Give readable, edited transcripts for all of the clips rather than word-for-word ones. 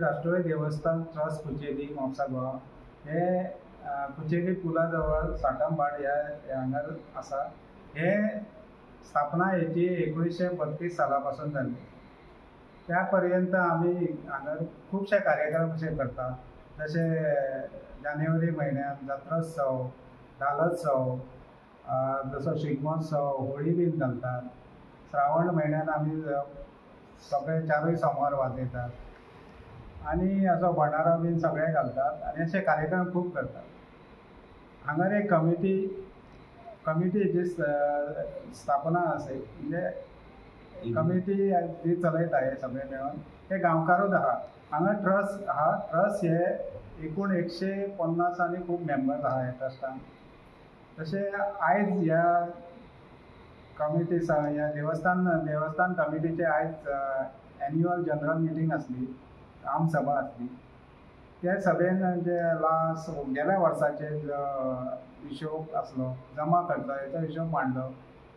राष्ट्रोळी देवस्थान ट्रस्ट कुचेली म्हापसा गोवा हे कुचेली पुला जवळ साटमभाट ह्या हांगार आसा. हे स्थापना हेची 1932 साला पासून जाली. त्या पर्यंत आमी हांगार खुबशे कार्यक्रम अशे करता, जशे जानेवारी म्हयन्यात जात्रोत्सव, धालोत्सव, जसो शिगमोत्सव, होळी बीन घालतात. श्रावण म्हयन्यात आमी सगळे चारूय सोमार वाजयतात आनी असो भंडारो बीन सगळे घालतात आनी अशे कार्यक्रम खूब करतात. हांगार एक कमिटीची स्थापना आसा, म्हणजे कमिटी जी चलयता हे सगळे मेळून हे गांवकारूच आहा. हांगा ट्रस्ट आहा. ट्रस्ट हे एकूण 150 आनी खूब मेंबर्स आहा ह्या ट्रस्टान. तशें आयज ह्या कमिटी ह्या देवस्थान कमिटीचे आयज एन्युअल जनरल मिटींग आसली, आमसभा आसली. त्या सभेन जे लास्ट गेल्या वर्साचे हिशोब आसलो जमा करता हेचो हिशोब मांडलो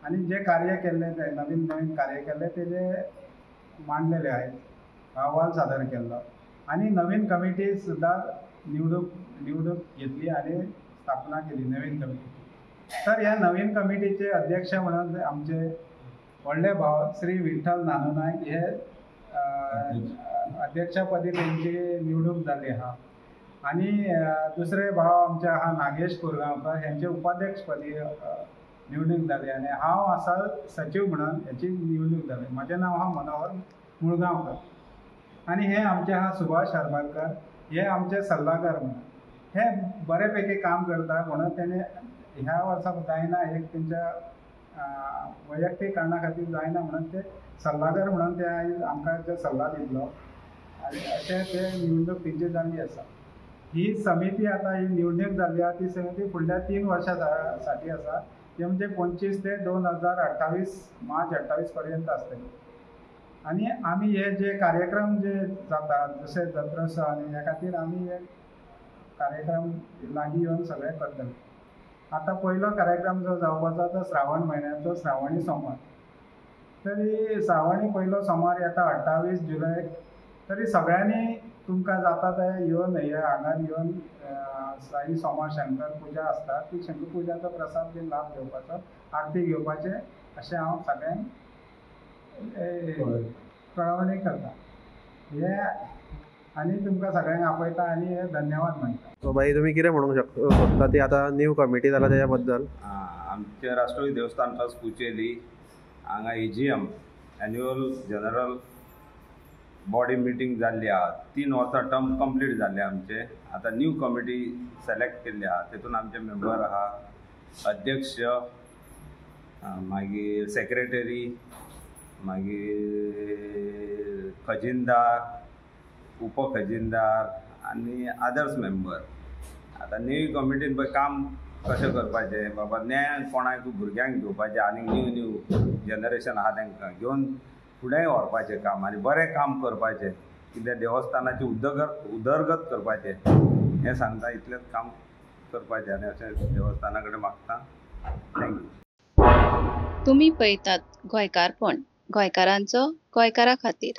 आनी जे कार्य केल्ले ते नवीन नवीन कार्य केल्ले तेजे मांडलेले आयज अहवाल सादर केल्लो आनी नवीन कमिटी सुद्दां निवडूक घेतली आनी स्थापना केली नवीन कमिटीची. तर ह्या नवीन कमिटीचे अध्यक्ष म्हणून आमचे व्हडले भाव श्री विठ्ठल नानू नायक हे अध्यक्षपदी तेंची निवडणूक जाल्ली आहा. आनी दुसरे भाव आमचे आहा नागेश कोरगांवकर हेंचे उपाध्यक्षपदी निवडणूक जाली आनी हांव आसा सचीव म्हणून हेची निवडणूक जाली. म्हजें नांव आहा मनोहर मुळगांवकर आनी हे आमचे आहा सुभाष हरमलकर हे आमचे सल्लागार म्हणून हे बरे पैकी काम करता म्हणून तेणे ह्या वर्सा जायना एक तेंच्या वैयक्तीक कारणा खातीर जायना म्हणून ते सल्लागार म्हणून ते आयज आमकां ते सल्ला दितलो आनी अशें ते निवडणूक तेंची जाल्ली आसा. ही समिती आतां ही निवडणूक जाल्ली आसा ती समिती फुडल्या 3 वर्सां साठी आसा, ती म्हणजे 25 ते 2028 मार्च 28 पर्यंत आसतली. आनी आमी हे जे कार्यक्रम जे जातात जशे जत्रोत्सव आनी ह्या खातीर आमी हे कार्यक्रम लागीं येवन सगळे करतले. आतां पयलो कार्यक्रम जो जावपाचो तो श्रावण म्हयन्याचो श्रावणी सोमार. तरी श्रावणी पयलो सोमार येता 28 जुलय. तरी सगळ्यांनी तुमकां जाता ते येवन हे हांगार येवन साई सोमार शंकर पुजा आसता ती शंकर पुजाचो प्रसाद बीन लाभ घेवपाचो, आरती घेवपाचें अशें हांव सगळ्यांक कळवणी करता हे आनी तुमकां सगळ्यांक आपयता आनी हे धन्यवाद म्हणटा. सो भाई तुमी कितें म्हणूंक सोदता ती आतां न्यू कमिटी जाला तेज्या बद्दल? आमचें राष्ट्रोळी देवस्थान ट्रस्ट कुचेली हांगा AGM annual general body meeting जाल्ली आहा. 3 वर्सां टर्म कंप्लीट जाल्ले आमचे. आतां न्यू कमिटी सिलेक्ट केल्ली आहा. तेतून आमचे मेंबर आहा, अध्यक्ष, मागीर सेक्रेटरी, मागीर खजिनदार, उपखजिनदार आनी आदर्स मेंबर. आतां न्यू कमिटीन पळय काम कशें करपाचें, बाबा न्याय कोणाक भुरग्यांक घेवपाचें आनी न्यू न्यू जनरेशन आहा तांकां घेवन फुडें व्हरपाचें काम आनी बरें काम करपाचें, कित्याक देवस्थानाची उदरगत करपाचें हें सांगता. इतलेंच काम करपाचें आनी अशें देवस्थाना कडेन मागता. Thank you. तुमी पळयतात गोंयकारपण, गोंयकारांचो गोंयकारा खातीर.